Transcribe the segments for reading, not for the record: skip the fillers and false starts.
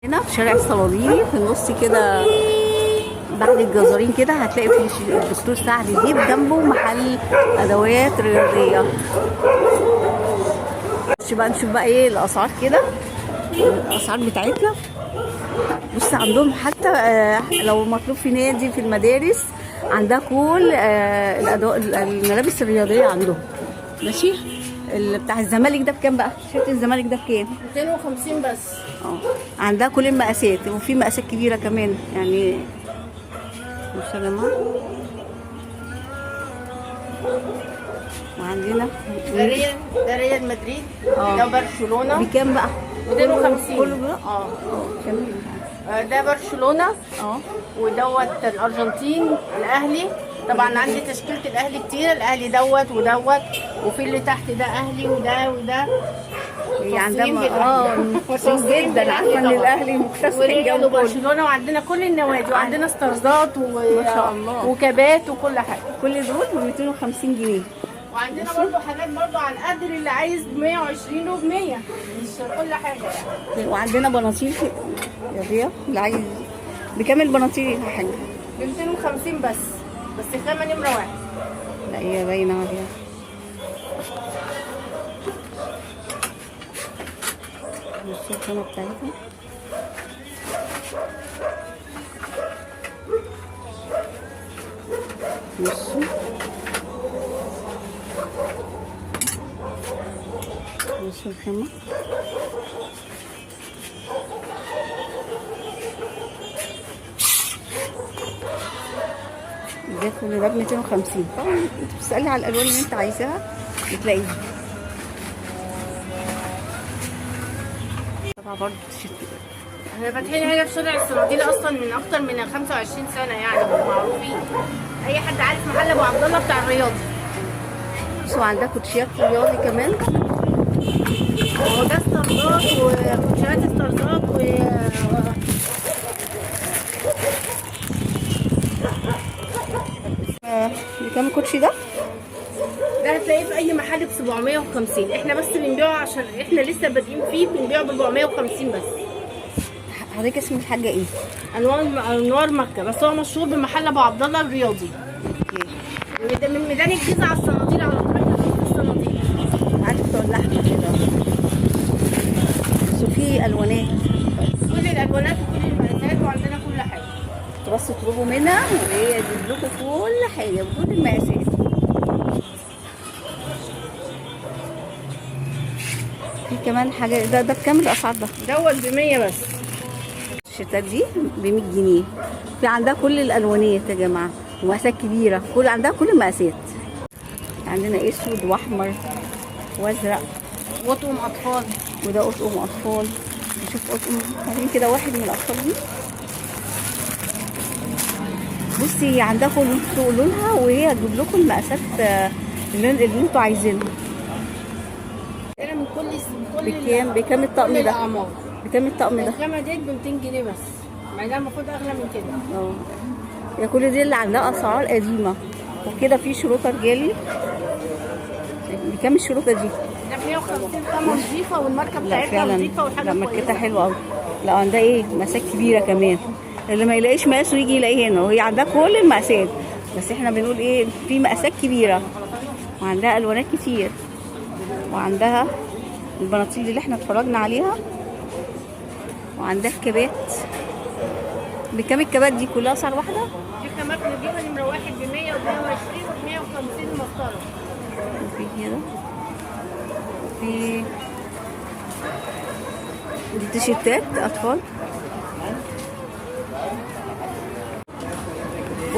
هنا في شارع الصناديلي في النص كده بعد الجزارين كده هتلاقي في الدكتور سعد ديب جنبه محل ادوات رياضية. بقى نشوف بقى ايه الاسعار كده، الاسعار بتاعتنا. بص عندهم حتى لو مطلوب في نادي في المدارس عندها كل الادوات الملابس الرياضية عندهم. ماشي. اللي بتاع الزمالك ده بكام بقى؟ شفت الزمالك ده بكام؟ 250 بس. عندها كل المقاسات وفي مقاسات كبيرة كمان يعني. بصوا يا جماعة وعندنا ده ريال مدريد. ده برشلونة. بكام بقى؟ 250. كله بقى؟ كمل. ده برشلونة. ودوت الارجنتين، الاهلي طبعا. عندي تشكيله الاهلي كتير، الاهلي دوت ودوت، وفي اللي تحت ده اهلي وده وده. هي عندها مبسوطين جدا، عارفه ان الاهلي مكتسح وريال الجو كله. وبرشلونة، وعندنا كل النوادي، وعندنا ستارزات ما شاء الله. وكبات وكل حاجة. كل دول ب 250 جنيه. وعندنا برضو حاجات برضو على القدر، اللي عايز ب 120 وب 100، مش كل حاجة يعني. وعندنا بناطيل رياضية اللي عايز. بكام البناطيل يا حاجة؟ ب 250 بس، بس خامة نمره واحد. لا هي باينة عليها. بصوا الخامة بتاعتها. بصوا بصوا الخامة. ده كل ده ب 250. طبعا انت بتسألي على الألوان اللي انت عايزاها بتلاقيها. طبعا برضه تيشيرت. احنا فاتحين هنا في شارع الصناديل اصلا من اكتر من 25 سنة، يعني معروفين، اي حد عارف محل ابو عبد الله بتاع الرياضي. بصوا عندها كوتشيات رياضي كمان. هو ده ستارزات وكوتشيات ستارزات و بكام الكوتشي ده؟ ده هتلاقيه في اي محل ب 750، احنا بس بنبيعه عشان احنا لسه بادئين فيه، بنبيعه ب 450 بس. حضرتك اسم الحاجة ايه؟ انوار مكة، بس هو مشهور بمحل ابو عبد الله الرياضي. من ميدان الجيزة على الصناديل على طول، احنا في الصناديل. عارف بتوع اللحمة كده. بس في الوانات، كل الالوانات وكل المقاسات، وعندنا كل حاجة. انتوا بس تطلبوا منها وهي تجيب لكم كل حاجة بكل المقاسات. في كمان حاجة، ده بكام الاسعار ده؟ دوت ب 100 بس. التيشيرتات دي ب 100 جنيه. في عندها كل الالوانات يا جماعة، ومقاسات كبيرة، كل عندها كل المقاسات. عندنا اسود واحمر وازرق، وطقم اطفال، وده قطقم اطفال. نشوف قطقم، خلينا كده واحد من الاطفال دي. بصي هي عندها كل تقولوا لها وهي هتجيب لكم المقاسات اللي انتوا عايزينها. انا من كل كل بكام الطقم كل ده؟ الاعمار. بكام الطقم ده؟ الخامة ديت ب 200 جنيه بس، مع انها المفروض اغلى من كده. يا كل دي اللي عندها اسعار قديمة. وكده في شروطه رجالي. بكام الشروطه دي؟ ده ب 150، خامة نظيفة والماركه لا بتاعتها فعلا نظيفة وحاجه لا ماركتها كويسة. حلوة قوي. لا عندها ايه مقاسات كبيرة كمان، اللي ما يلاقيش مقاسه يجي يلاقيه هنا، وهي عندها كل المقاسات، بس احنا بنقول ايه في مقاسات كبيرة. وعندها الوانات كتير، وعندها البناطيل اللي احنا اتفرجنا عليها، وعندها الكبات. بكام الكبات دي؟ كلها اسعار واحدة؟ دي خامات نظيفة نمره واحد ب 100 و 120 و 150 مسطرة. في كده في دي تيشيرتات اطفال.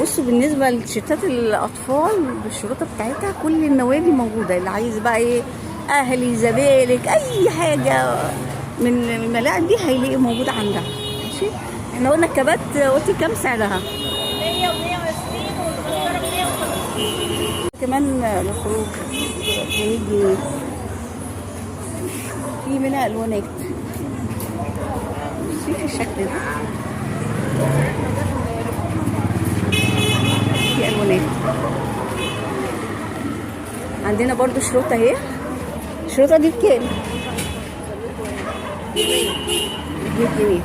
بصوا بالنسبة لتيشيرتات الاطفال بالشروطه بتاعتها كل النوادي موجودة، اللي عايز بقى ايه اهلي زمالك اي حاجة من الملاعب دي هيلاقي موجود عندها. ماشي. احنا قلنا الكبات، قلتي كام سعرها؟ 100 و 120 والمسطره ب 150. كمان الخروج ب 100 جنيه. في منها الوانات. بصي في الشكل ده في الوانات. عندنا برضو شروطه اهي. الشروطه دي بكام؟ ب 100 جنيه.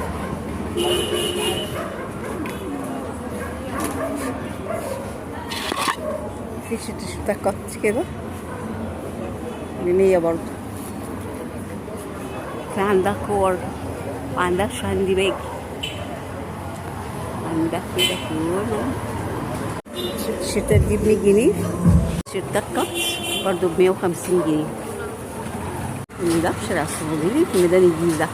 في تيشيرتات قط كده ب100 برضو. في عندها كور، وعندها hand bag، عندها كده كله. التيشيرتات دي ب100 جنيه. تيشيرتات قط برضو ب150 جنيه. ده في شارع الصغيري في ميدان الجيزة.